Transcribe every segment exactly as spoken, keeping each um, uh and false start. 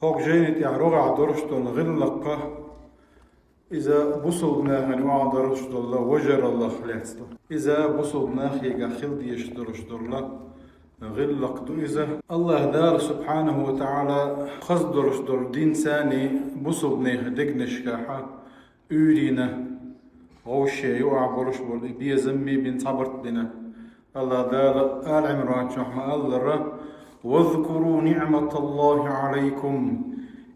ХӀокху жайни тӀехь рогӀехь долуш долу гӀиллакх, иза бусулба нахана юкъахь долуш долу важараллах лаьцна ду. Иза бусулба нахехь хила дезаш долуш долу гӀиллакх ду иза. Аллаха Дала субхьанаху ва таӀала хаза долуш долу динца бусулба нехан дегнашкахь уьйрина, вовшех юкъахь болуш болу и безам бина цхьа барт бина. Аллаха Дала Ала Ӏимран чохь ма-аллара: «واذكروا نعمة الله عليكم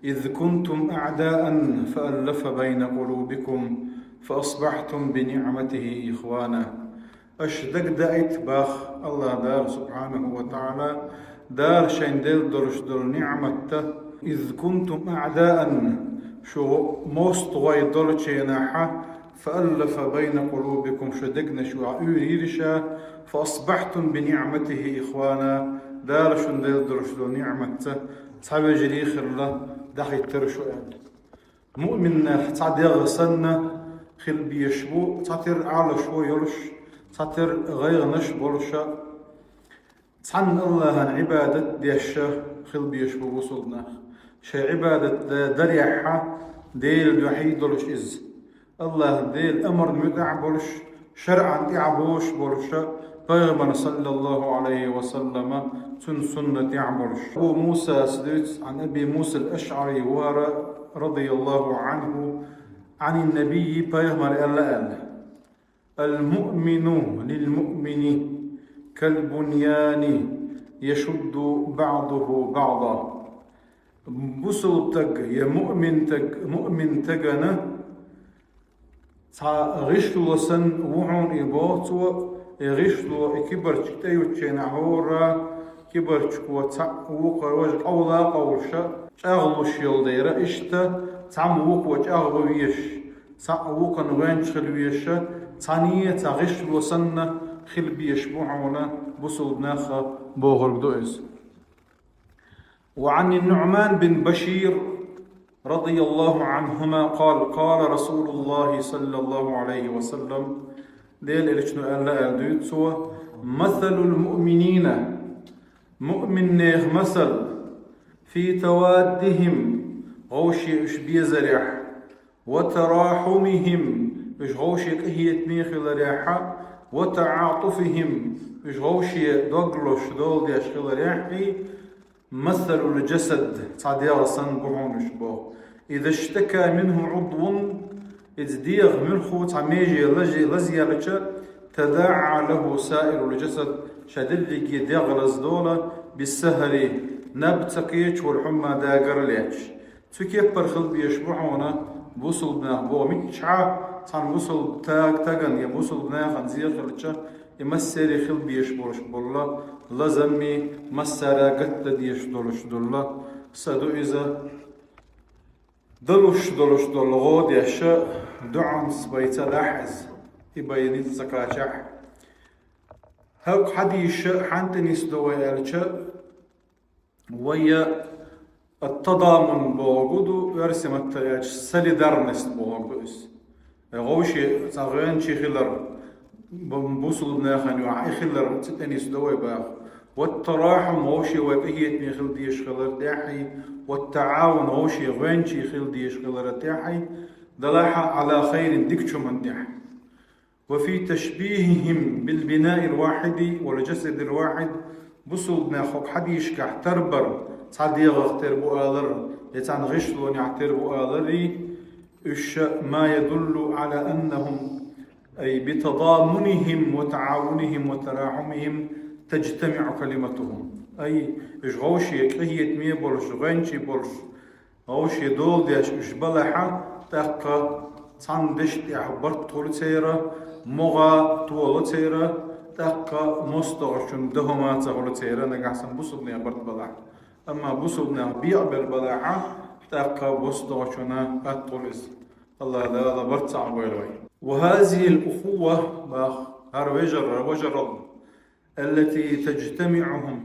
إذ كنتم أعداء فألف بين قلوبكم فأصبحتم بنعمته إخوانا». Аша дагадаийта, боху Аллаха Дала субхьанаху ва таӀала, Дала шайна делла долуш долу ниӀматта: «إذ كنتم أعداء», шу мостагӀий долчу хенахь, «فألف بين قلوبكم», шу дегнаш юкъахь уьйрийра ша, «فأصبحتم بنعمته إخوانا», Дала шуна делла долуш долу ниӀматца цхьа вежарий хилла дӀахӀиттира шу аьлла. Муъминнех цхьа дегӀ санна хила безаш бу, цхьатера Ӏалашо йолуш, цхьатера гӀайгӀанаш болуша, цхьанна Аллахьан Ӏибадат деш хила безаш бу бусулба нах. Шайн Ӏибадат дарехь Делан дуьхьа долуш иза. Аллаха Делан амрана муьтӀахь болуш, шарӀан тӀехь болуш болуша, Пайхамарна, саллаллаху Ӏалайхи ва саллама, цуьнан суннатехь болуш. Абу Мусас дуьйцу, عن أبي موسى الأشعري, رضي الله عنه, عن النبي, Пайхамара аьлла аьлла: «المؤمن للمؤمن كالبنيان يشد بعضه بعضا». Бусулба таг я муъмин таг, муъмин тагана цхьа гӀишло санна ву хьуна и, боху цо, и гӀишло, и кибарчиг тӀеюьтучу хенахь хӀора кибарчиго цхьаъ вукху важа къовла а къовлуша, чӀагӀлуш йолу дера, иштта цхьамма вукхо чӀагӀо везаш, цхьаъ вукхунна гӀоьнча хила везаша, цхьаьна цхьа гӀишло санна хила безаш бу хьуна бусулба нах, бохург ду иза. وعن النعمان بن بشير رضي الله عنهما قال: قال رسول الله صلى الله عليه وسلم, Делан Элчано аьлла аьлла дуьйцу цо: «مثل المؤمنين», муъминнех масал, «في توادهم», вовшех уьш безарехь, «وتراحمهم», уьш вовшех къинхетаме хиларехь, «وتعاطفهم», уьш вовшех доглуш, дола деш хиларехь, «مثل الجسد», цхьа дегӀ санна бу хьуна уьш, боху. «إذا اشتكى منه عضو», иза дегӀ муьлхха цхьа меже лазе-, лазъелча, «تداعى له سائر الجسد», ша дерриге дегӀ лаздолу, «بالسهر», наб ца кхеча, «والحمى», дагар лаьтташ. Цу кеппара хила безаш бу хьуна бусулба нах, боху, миччахьа цхьана бусулба та-, тагана я бусулба нахана зе хилча, и массаьрга хила безаш болуш болла лазамми, массара гатта дезаш долуш долла са ду иза. Далуш долуш долу гӀо деш, дуьхьанца бай ца дахь иза, и бай ницкъ ца кхачахь. ХӀокху хьадисаша хьанна тӀе нисдо вай аьлча, вай ат-тадамун бохург ду, оьрсийн маттахь аьлча, солидарность бохург ду иза. Вовшийн цхьа гӀоьнчий хилар, бу-, бусулба нахана юкъахь и хилар ца тӀе нисдо вай боху. Ват-тарахьум, вовшийн вай къинхетаме хила дезаш хилар тӀехь, ват-таӀавун, вовшийн гӀоьнчий хила дезаш хилар тӀехь, делахь а, Ӏала хайрин, дикачу хӀуманна тӀехь. وفي تشبيههم بالبناء الواحد والجسد الواحد, бусулба нах хӀокху хьадисашкахь тарбар, цхьа дегӀах тера бу алар, я цхьана гӀишлонехь тера бу аларий, уьш, ما يدل على أنهم، أي بتضامنهم وتعاونهم وتراحمهم تجتمع كلمتهم. Ай, уьш вовшийн къинхетаме болуш, гӀоьнчий болуш, вовшийн дола деш уьш балахь, тӀаккха цхьана дешна тӀехь барт хуьлу церан, могӀа толу церан, тӀаккха мостагӀчун дан хӀума ца хуьлу церан, нагахь санна бусулба нехан барт балахь. Амма бусулба нах бекъабелла балахь, тӀаккха мостагӀчунна атта хуьлу иза. Аллаха Дала барт цхьаъ бойла вай. وهذه الأخوة, боху, хӀара вежарий, важаралла, التي تجتمعهم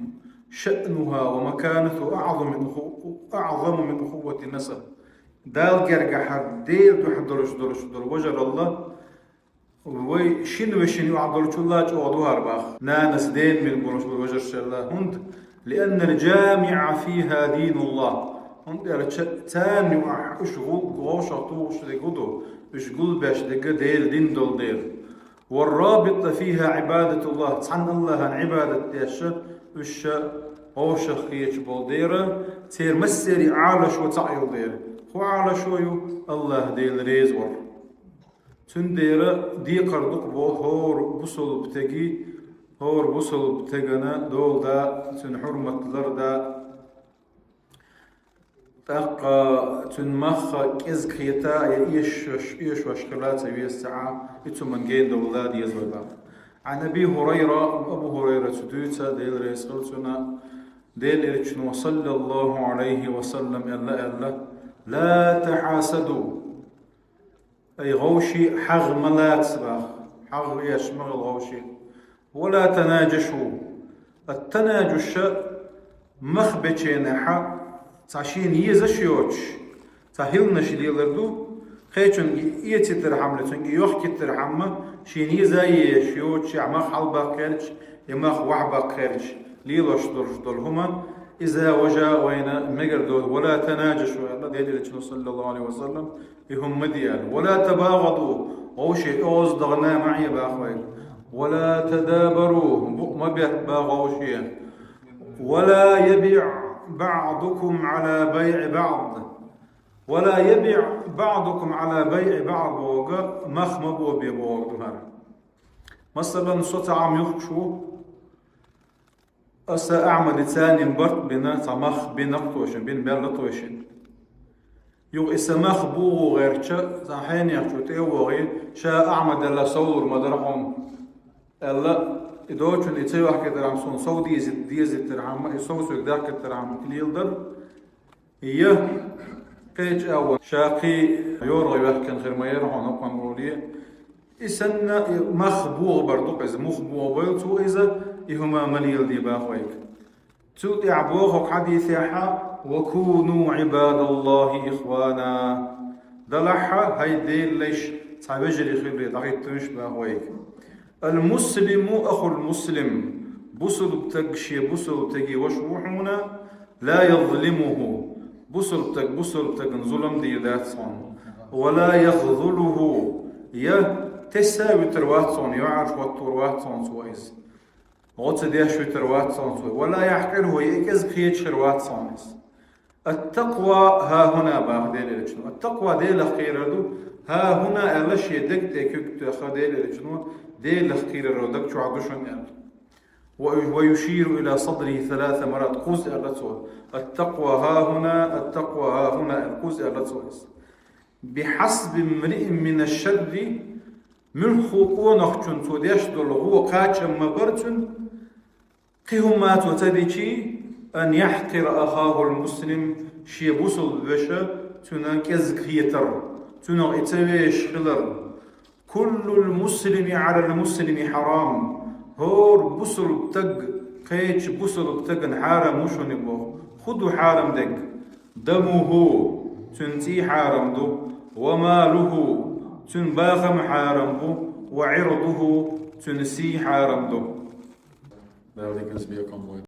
شأنها ومكانتها أعظم من أخو-، أعظم من أخوة النسب. Дала гергахь Делан дуьхьа долуш долуш долу важаралла, вай шина вешина юкъахь долчул а чӀогӀа ду хӀара, боху, нанас дена мел болуш болу важаршал а. ХӀунда? لأن الجامع فيها دين الله. Онда аьлча, царна юкъахь уьш гӀу-, вовшах тухуш дерг хӀун ду, уьш гулбеш дерг Делан дин долу дела. والرابط فيها عبادة الله, цхьана АллахӀан Ӏибадат деш, уьш вовшах кхеташ болу дела, церан массеран Ӏалашо цхьаъ йолу дела. ХӀун Ӏалашо ю? АллахӀ Дела реза вар. Цундела декхар ду-кх боху хӀора бусалба стеган, хӀора бусалба стеган дола да, цуьнан хьурмат лардан. ТӀаккха цуьнан мах кӀезиг хета я эшош, эшош хила ца веза ца Ӏа, и цу мангена довла деза вай баха. عن أبي هريرة, Абу ХӀурайрас дуьйцу, Дела реза хуьлда цунна, Делан Элчано, صلى الله عليه وسلم, аьлла, аьлла: لا تحاسدوا. Ай, гӀовший, хьагӀ ма лаца баха, хьагӀ еш ма хила гӀовший. ولا تناجشوا. التناجش, мах беченехь, цхьа шена езаш йоцуш, цхьа хӀилланаш лелар ду, кхечуьнга и эцийтархьама, цуьнга и йохкийтархьама, шена еза езаш йоцуш, я мах хьалабаккхарца, я мах охьабаккхарца лелош долуш долу хӀума, иза важа вайна мегар долу. ولا تناجشوا, аьлла Делан Элчано, صلى الله عليه وسلم, и хӀума ма де аьлла. ولا تباغضوا, гӀовший оьзда дахана ма Ӏе баха вайга. ولا تدابروا, букъ ма бетта баха гӀовший. ولا يبع بعضكم على بيع بعض. ولا يبع بعضكم على بيع بعض бохург, мах ма бобе бохург ду хӀара. Масала, со цхьа хӀума юхкуш ву, аса Ахьмаде царна барт бина, цхьа мах бина-кх тхуна, бина мел ду тхуна. Юха и сан мах богӀу гӀерташ, цхьана хьенехчо тӀе а вогӀий, ша Ахьмадал совлур ма дара хьуна, аьлла, и доцчунна и ца йохкийтархьама, суна сов дезийта-, дезийтархьама, и сов соьга даккхийтархьама леладар. Я кхечу агӀор ша кхин йорах йоьхкина хир ма яра хьуна, хӀокхунна олий. И санна, и мах богӀу бар ду-кх иза, мух богӀу бойла цо иза, и хӀума ма леладе баха вайга. Цул тӀаьхьа боху хӀокху хьадисехь: وكونوا عباد الله إخوانا. Делахь, хӀай Делан лайш, цхьа вежарий хилла дӀахӀиттинаш баха вайга. المسلم أخو المسلم. Бусалба стаг шен бусалба стеган ваша ву хьуна, لا يظلمه. Бусалба стаг бусалба стагана зулам дийр дац цунна. ولا يخذله. Я тесса а вуьтур вац цунна, йоӀарш хӀоттор вац цунна цо иза. ГӀо ца деш вуьтур вац цунна цо. ولا يحقره, я кӀезиг кхеташ хир вац цунна иза. التقوى ها هنا баха Делан Элчано. التقوى Делах кхерар ду, ها هنا аьлла, шен даг тӀе куьг тоьхна Делан Элчано, Делах кхерар даг чохь ду шуна аьлла. ويشير إلى صدره ثلاث مرات, кхузза аьлла цо. التقوى ها هنا، التقوى ها هنا аьлла, кхузза аьлла цо иза. بحسب امرئ من الشر, муьлхха къонахчун цо деш долу гӀо кхачам ма бара цуьнан, кхин хӀумма цо ца дичи, أن يحقر أخاه المسلم, шен бусалба вешан цуьнан кӀезиг хетар, цуьнах и ца вешаш хилар. كل المسلم على المسلم حرام. ХӀора бусалба стаг кхечу бусалба стагана хьарам ву шуна боху. ХӀун ду хьарам дерг? دمه, цуьнан цӀий хьарам ду, وماله, цуьнан бахам хьарам бу, وعرضه, цуьнан сий хьарам ду. Дала диканца бекхам бойла.